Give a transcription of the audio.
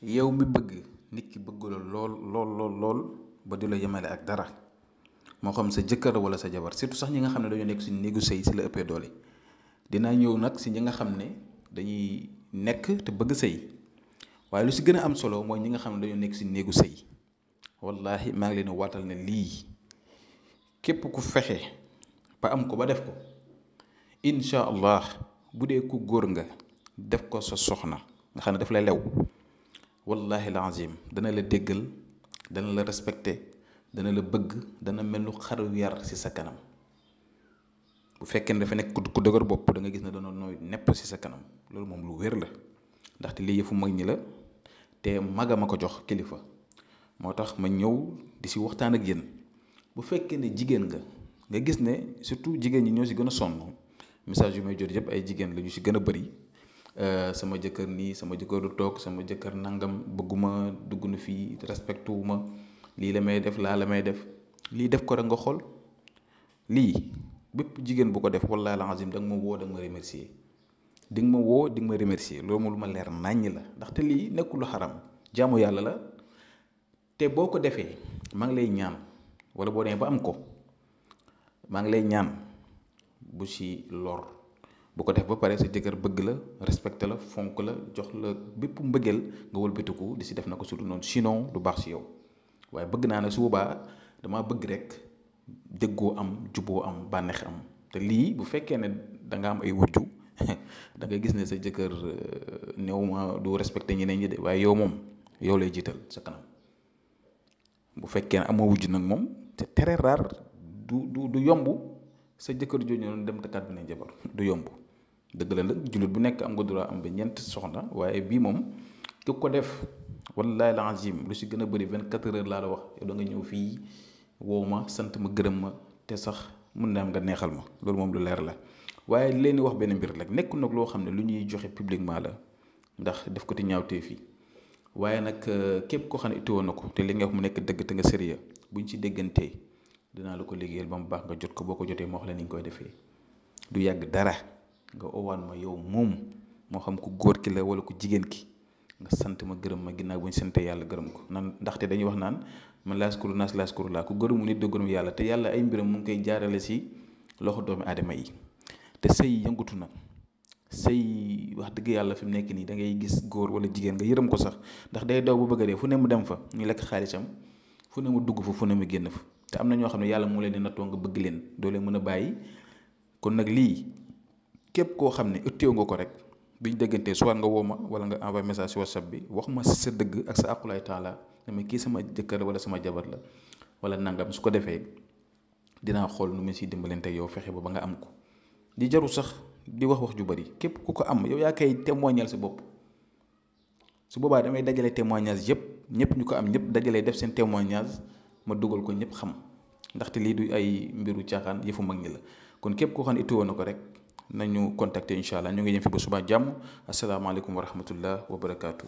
yow mi bëgg nit ki bëgg la lool ba di la yemale ak dara moo xam sa jëkkër wala sa jabar surtout sax ñi nga xam ne dañoo nekk si néegu sëy si la ëppee doole dinaa ñëw nag si ñi nga xam ne dañuy nekk te bëgg sëy waaye lu si gën a am solo mooy ñi nga xam ne dañoo nekk si néegu sëy wallahi maa ngi leen di waatal ne lii képp ku fexe ba am ko ba def ko incha allah bu dee ku góor nga def ko sa soxna nga xam ne daf lay lew wallahi lazim dana la déggal dana la respecté dana la bëgg dana mel lu xaru yar ci sa kanam bu fekkee ne dafa nekk ku dëgër bopp da nga gis ne dana nooy nepp ci sa kanam loolu moom lu wér la ndaxte lii yëfu mag ñi la te maga ma ko jox kilifa moo tax ma ñëw di ci waxtaan ak yéen bu fekkee ne jigéen nga gis ne surtout jigéen ñi ñoo ci gën a sonn message yu may jot yëpp ay jigéen la ñu ci gën a bëri sama jëkkër nii sama jëkkër du toog sama jëkkër nangam bëgguma dugg na fii respecté wu ma lii la may def laa la may def lii def ko rek nga xool lii bépp jigéen bu ko def wallaahi alazim da nga ma woo da nga ma remercier di nga ma woo di nga ma remercier loolu lu ma leer nàññ la ndaxte lii nekkul lu xaram jaamu yàlla la te boo ko defee maa ngi lay ñaan wala boo demee ba am ko maa ngi lay ñaan bu ci lor bu ko def ba pare sa jëkkër bëgg la respecté la fonk la jox la bépp mbëggeel nga wëlbatiku di ci def na ko sudu noonu sinon du baax ci yow waaye bëgg naa ne su boobaa dama bëgg rek déggoo am juboo am bànneex am te lii bu fekkee ne da nga am ay wujju da nga gis ne sa jëkkër néew ma du respecté ñeneen ñi de waaye yow moom yow lay jiital sa kanam bu fekkee ne amoo wujju nag moom c'est très rare du yomb sa jëkkër jooju noonu dem takkaat bi ne jabar du yomb dëgg la nag jullit bu nekk am nga droit am ba ñeent soxna waaye bii moom ki ko def wallahi lazim lu si gën a bëri 24 heures laa la wax yow da nga ñëw fii woo ma sant ma gërëm ma te sax mun na am nga neexal ma loolu moom lu leer la waaye leen di wax benn mbir rek nekkul nag loo xam ne lu ñuy joxe publiquement la ndax def ko ti ñaawtee fii waaye nag képp koo xam ne itteewoon na ko te li nga wax mu nekk dëgg te nga sérieux buñ ci déggantee dinaa la ko liggéeyal ba mu baax nga jot ko boo ko jotee moo wax la ni ñu koy defee du yàgg dara nga owaan ma yow moom moo xam ku góor ki la wala ku jigéen ki nga sant ma gërëm ma ginnaaw bu ñu sante yàlla gërëm ko nan ndaxte dañuy wax naan man laaskuru naas laaskuru laa ku gërëmu nit doo gërëm yàlla te yàlla ay mbiram mu ngi koy jaarale si loxo doomi aadama yi te sëy yëngutu na sëy wax dëgg yàlla fi mu nekk nii da ngay gis góor wala jigéen nga yërëm ko sax ndax day daw bu bëgg a dee fu ne mu dem fa ñu lekk xaalisam fu ne mu dugg fa fu ne mu génn fa te am na ñoo xam ne yàlla moo leen di nattoo nga bëgg leen doo leen mën a bàyyi kon nag lii képp koo xam ne ëtteewu nga ko rek biñ déggantee soit nga woo ma wala nga envoyé message si whatsapp bi wax ma si sa dëgg ak sa aqulaay taala dama kii sama jëkkër wala sama jabar la wala nangam su ko defee dinaa xool nu ma siy dimbalante yow fexe ba nga am ko di jaru sax di wax ju bari képp ku ko am yow yaa koy témoignal sa bopp su boobaa damay dajale témoignage yëpp ñëpp ñu ko am ñëpp dajale def seen témoignage ma dugal ko ñëpp xam ndaxte lii du ay mbiru caaxaan yëfu mag ñi la kon képp koo xam ne itteewoon na ko rek nañu contacter incha allah ñu ngi yem fi ba suba jàmm asalaamaaleykum wa rahmatullah wa barakaatu.